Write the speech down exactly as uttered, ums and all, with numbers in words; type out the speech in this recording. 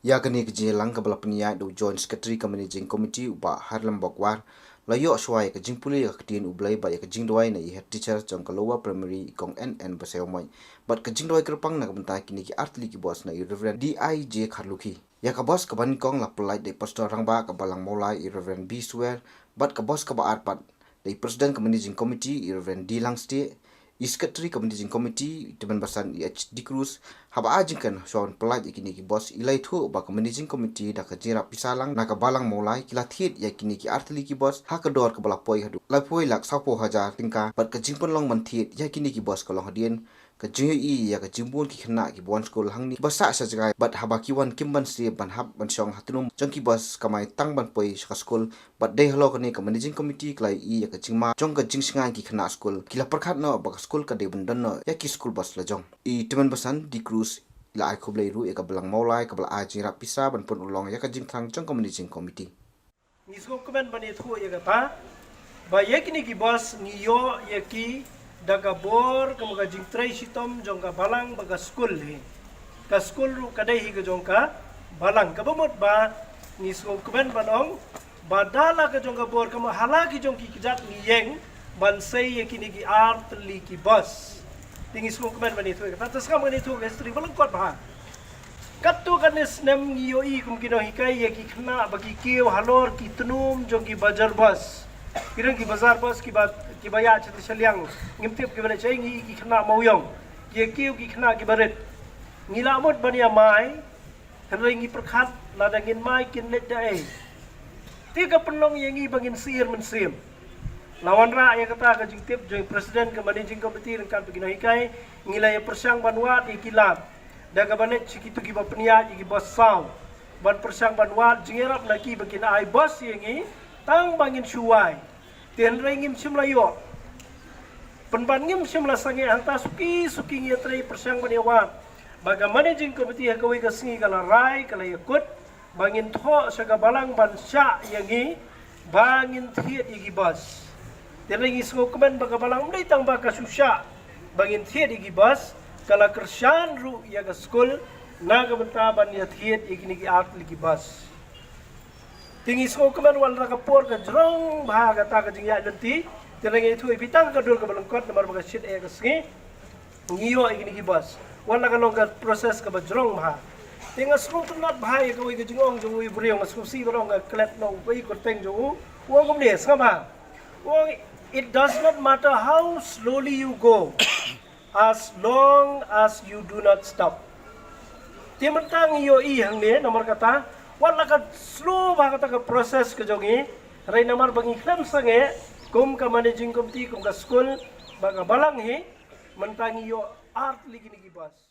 Ïa kane ka jingïalang kaba la pynïaid da u Joint Secretary ka Managing Committee u Bah Harlem Bokwar, la ïoh shuwa ïa ka jingpule ïa ka ktien U Blei bad ïa ka jingduwai na i Head Teacher jong ka Lower Primary i Kong N N Basaiawmoit bad ka jingduwai kyrpang na ka bynta kine ki artylli ki bos na i Reverend D I J Kharlukhi. Ïa ka bos kaba nyngkong la pynlait da i Pastor Rangbah ka Balang Mawlai i Reverend B Swer bad ka bos kaba ar pat da i President ka Managing Committee i Reverend D Langstieh, i Secretary ka Managing Committee i Tymmen Basan i H D Cruz. Haba ai jingkren shuwa ban pynlait ïa kine ki bos i la ïathuh ba ka Managing Committee da ka jingïarap pisa lang na ka Balang Mawlai ki la thied ïa kine ki artylli ki bos ha ka dor kaba la poi haduh laiphew lak sawphew hajar tyngka bad ka jingpynlong ban thied ïa kine ki bos ka long hadien ka jingïohi ïa ka jingbun ki khynnah kiba wan skul hangne kiba sah sha jngai bad haba ki wan kim ban siew ban hap ban shong ha tnum jong ki bos kamai tang ban poi sha ka skul. Bad dei halor kane ka Managing Committee ka la ïohi ïa ka jingma jong ka jingshngaiñ ki khynnah skul, ki la pyrkhat noh ba ka skul ka dei ban don noh ïa ki school bus la jong. I Tymmen Basan D Cruz i la ai khublei ruh ïa ka Balang Mawlai kaba la ai jingïarap pisa ban pynurlong ïa ka jingthrang jong ka Managing Committee. Ngi sngewkmen ban ïathuh ïa kata ba ïa kine ki bus ngi ïoh ïa ki da ka bor ka ma ka jingtrei shitom jong ka Balang bad ka skul hi. Ka skul ruh ka dei hi ka jong ka Balang, kaba mut ba ngi sngewkmen ban ong ba da la ka jong ka bor ka ma ha la ki jong ki kjat ngi ïeng ban sei ïa kine ki artylli ki bus. Te ngi sngewkmen ban ïathuh ïa kata, te sngewkmen ban ïathuh ïa ka history ba lyngkot bha. Katto katne snem ngi ïohi kum ki nonghikai ïa ki khynnah ba ki kiew halor ki tnum jong ki bazar bus. Ki dang ki bazar bus kiba, kiba ïaid sha te sha liang. Ngim tip kiba leit shaei, ngi ïohi ki khynnah mawiong. Ki ïa kiew ki khynnah kiba rit. Ngi lah mut ban ïa mai, hynrei ngi pyrkhat lada ngin mai kin leit da ei. Te ka pynlong ïa ngi ba ngin syier mynsiem. La wanrah ïa kata ka jingtip jong i President ka Managing Committee ryngkat bad ki nonghikai, ngi la ïa pyrshang ban wad ïa ki lad da kaba leit sha kito kiba pynïaid ïa ki bus saw, ban pyrshang ban wad jingïarap na ki ba kin ai bus ïa ngi tang ba ngin shu wai. Te hynrei ngim shym la ïoh. Pynban ngim shym la sangeh hangta, suki suki ngi ïatrei pyrshang ban ïa wad. Ba ka Managing Committee ha kawei ka sngi ka la rai, ka la ïakut ba ngin thoh sha ka Balang ban shah ïa ngi ba ngin thied ïa ki bus. Te hynrei ngi sngewkmen ba ka Balang ym dei tang ba ka shu shah ba ngin thied ïa ki bus, ka la kyrshan ruh ïa ka skul na ka bynta ban ïa thied ïa kine ki artylli ki bus. Te ngi sngewkmen wat la ka por ka jrong bha kata ka jingïaid lynti. Te hynrei ngi ïathuh ïa phi tang ka dur kaba lyngkot namar ba ka shit eh ka sngi. Ngi ïoh ïa kine ki bus wat la ka long ka process kaba jrong bha. Te nga sngewtynnat bha ïa kawei ka jingong jong uwei u briew, nga sngewsih ban ong, nga klet noh uwei u kyrteng jong u, u ong kumne, sngap bha. U ong, "It does not matter how slowly you go, as long as you do not stop." Te mynta ngi ïohi hangne namar kata wat la ka slow bha kata ka process ka jong ngi, hynrei namar ba ngi khlem sangeh kum ka Managing Committee, kum ka skul bad ka Balang hi, mynta ngi ïoh artylli kine ki bus.